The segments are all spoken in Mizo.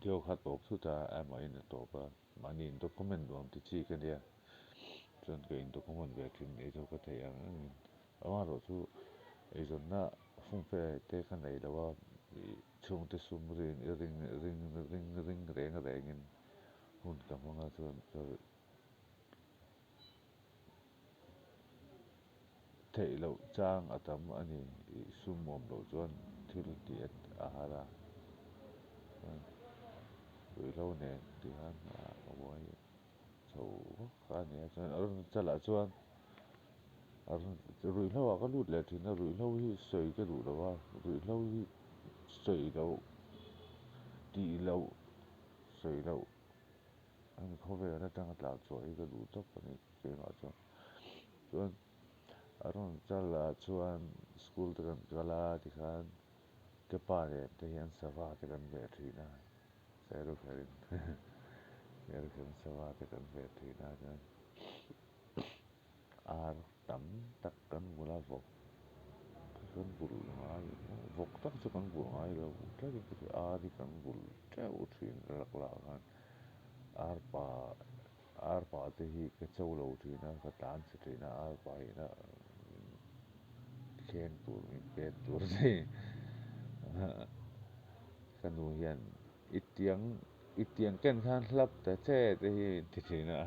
Video kha tawp thut a, amahin a tawp a, mahni in document nuam ti chi ka nia, chuan ka in document ve thin ei chu ka theih ang angin amaherawh chu eizawnna fumfe te ka nei lo a, ih chhungte sum rin ring ring ring ring reng rengin hun ka hmang a chuan ka Theih loh chang a tam a ni. I sum awm loh chuan thil tih a har a, chuan ruihhlo nen tih khan a buai chho vak a ni a. Chuan Arunachal-ah chuan ruihhlo ah ka lut leh thin a, ruihhlo hi sawi ka duh lo a, ruihhlo hi sawi loh tih loh sawi loh Hemi khawvel atanga tlan chhuah hi ka duh tawp a ni keimah chuan. Chuan a rawn chal ah chuan school te kan kal a tikhan ka pa nen te hian sava te kan veh thin a, Serukherin Serukherin sava te kan veh thin a chuan ar tam tak kan bul a vawk kan bul ngai vawk tak chu kan bul ngai lo tlatin ka hria ar hi kan bul teuh thin lak lah khan arpa arpa te hi ka cho lo thin a ka tlan chhe thin a arpa hi na thleng tur min pet tur te ka nu hian i tiang i tiang ken khan hlap ta che te hi min ti thin a.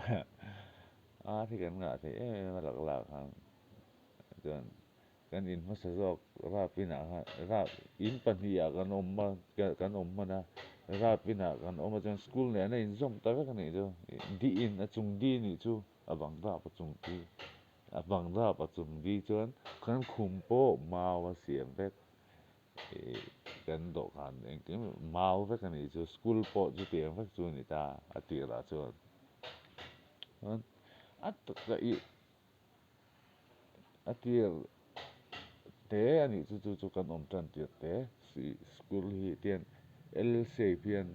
A hi kan ngah theih em em a lak lak ang chuan kan in hmasa zawk rap inah khan rap in pahnih ah kan awm a kan awm hman a rap inah kan awm a chuan school nen a inzawm ta vek a nih chu di in a chung di nih chu a bang rap a chung di a bang rap a chung di chuan kan khum pawh mau a siam vek ih kan dawhkan engkim mau vek a nih chu school pawh chutiang vek chu a ni ta a tirah chuan. Chuan a taka ih a tir te a nih chu chu chu kan awm tan tir te school hi tian L shape hian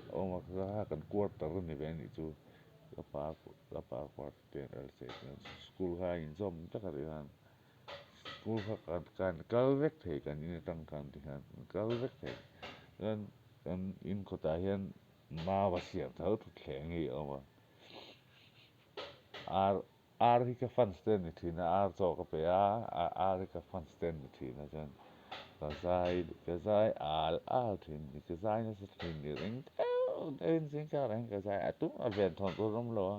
a awm a kha kan quarter a ni ve a nih chu ka pa ka pa quarter te hian L shape hian school kha a inzawm vek a nih khan school kha kan kan kal vek thei kan in atang khan ti hian kan kal vek thei chuan kan in kawtah hian Mau a siam tho thutthleng hi a awm a, ar ar hi ka fans te an ni thin a, ar chaw ka pe a, ar hi ka fans te an ni thin a chuan ka zai ka zai al al thin ni ka zai nasa thin ni ring deuh deuhin zingkar ah hian ka zai a tumah ven thawn tur a awm lo a.